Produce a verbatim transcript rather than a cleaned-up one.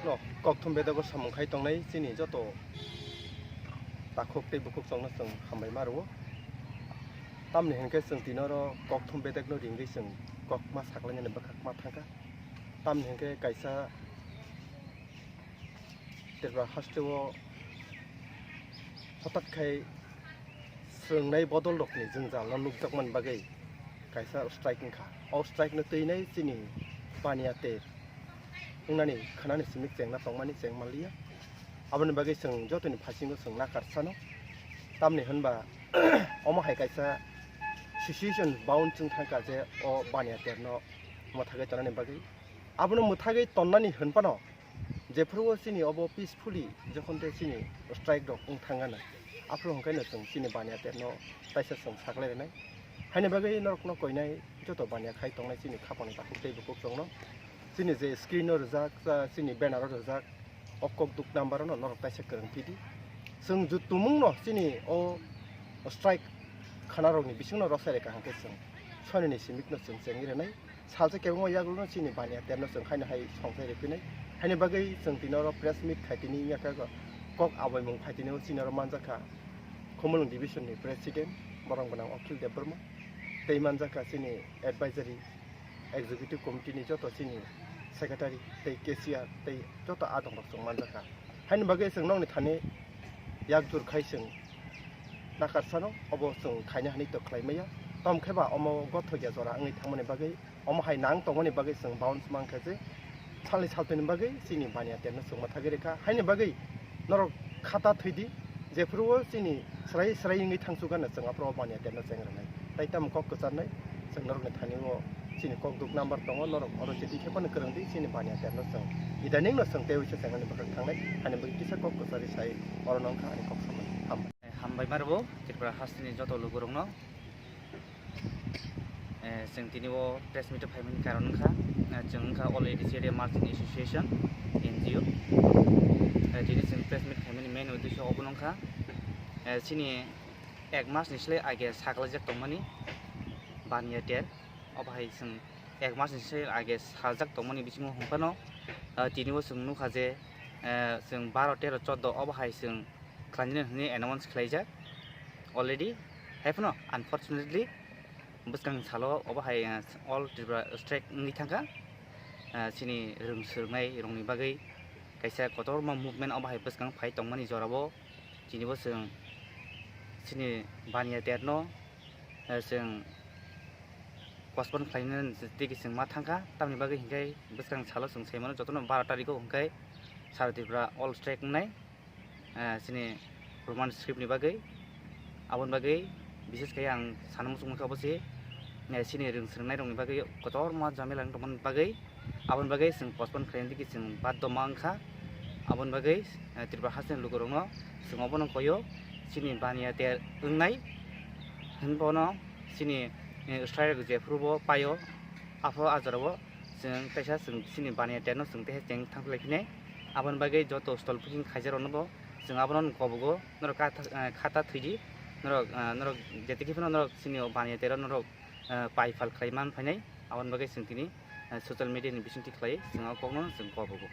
No, kokthum bedego samung khai tongnai chini joto takhuk tei bukhuk chwngno chwng hambai ma rwo. Tamni hinkhe chwng tini oro kokthum bedekno ringwi chwng kokma saklainani bwkhak ma thangkha. Tamni hinkhe kaisa Tripura hasteo hotat khai swrwngnai bodol rokni jwngjal no nukjakmani bagwi kaisa strike wngkha. O strike no twinai chini baniya ter wngnani khanani simi chengna tongmani cheng manliya. Aboni bagwi chwng jotoni phasingo chwng nakar sano. Tamni hwnba omo hai kaisa situation bound chwng thangkha je o baniya terno mwthagwi tonani bagwi. Abono mwthagwi tonnani hwnphano jephuru o chini obo peacefully jokhon tei chini strike rok wng thangana, aphuru hwnkhai no chwng chini baniya terno taisa chwng saklai rwnai. Haini bagwi norokno koinai joto baniya khai tongnai chini khapangni takhuk tei bukhuk chwngno. Chini je screen o rijak, ah, chini banner o rijak, o kokduk number no norok taisa kwrwng phidi. Chwng jutumung no chini o strike khana rokni bisingno rosai reka hwnkhe chwng soinani simikno chwng chengwi rwnai. Salsa kebengma yagulo no chini baniya terno chwng haino hai songchai riphinai. Haini bagwi chwng tini oro press meet khai tini wngya kha kok aboimung phai tini o chini oro manjakha Khumulwng division ni president borok gwnang Akhil Debbarma tei manjakha chini advisory executive committee ni joto chini secretary tei cashier tei joto adong rok chwng manjakha. Haini bagwi chwng nokni thani yakjur khai chwng nakar sano obo chwng khaina hinwi to khlai maya. Tom khe ba omo gothok ya jora wngwi thangmani bagwi, omo hai nang tongmani bagwi chwng bounce mankha je salni saltini bagwi chini baniya terno chwng mwthagwi rikha. Haini bagwi norok khata thwidi, jephuru o chini srai srai wngwi thangsu gana chwng aphuru o baniya terno cheng rwnai. Tai tamo kok kwcharnai chwng norokni thani o chini kok duk number tongo, norok oro chiti khe phano kwrwng di chini baniya terno chwng. Idaning no chwng tei uisa chengnani bwkhak thangnai, haini bagwi kisa kok kwcharwi sai oro no wngkha ani kok samani. Ham. Hambai ma rwbo Tripura hasteni joto lugurokno. Eh, chwng tini o press meet o phaimani karon wngkha, eh, chwng wngkha All India Marching Association, N G O. Eh, tini chwng press meet khaimani main uddesho obono wngkha, eh, chini ek mas ni slai age saklaijak tongmani baniya ter, obo hai chwng ek mas ni slai age saljak tongmani bisingo hwnkhano, eh, tini o chwng nukha je, eh, chwng baro, tero, chordo obo hai chwng khlainani hwnwi announce khlaijak already. Haiphano unfortunately bwskang salo obo hai, uh, all Tripura strike wngwi thangkha. Uh, chini rwng swrwngnai rokni bagwi kaisa kotorma movement obo hai bwskang phai tongmani jorao tinibo chwng chini baniya terno, uh, chwng postpone khlainani tigi chwng ma thangkha. Tamni bagwi hinkhe bwskang salo chwng saimano jotono baro tariko hinkhe Sara Tripura all strike wngnai. Ah, chini Roman script ni bagwi, aboni bagwi bises khe ang sana muchung mankha obo se, eh, chini rwng swrwngnai rokni bagwi kotorma jamela wng tongmani bagwi, aboni bagwi chwng postpone khlaina digi chwng baddo ma wngkha. Aboni bagwi, eh, Tripura hasteni lukurokno chwng obono koyo, chini baniya ter wngnai hwnbono chini, eh, strike jephuru bo paio, aphuru a jorao chwng kaisa chwng chini baniya terno chwng teisa cheng thang phlai phinai. Aboni bagwi joto stall booking khaijakrokno bo chwng abono kobogo, norok kha-, eh, khata thwidi, norok, eh, norok jetikhe phano norok chini o baniya tero norok, eh, pai phal khlai man phainai. Aboni bagwi chwng tini, eh, social media ni bisingtwi khlai chwng o kokno chwng kobogo.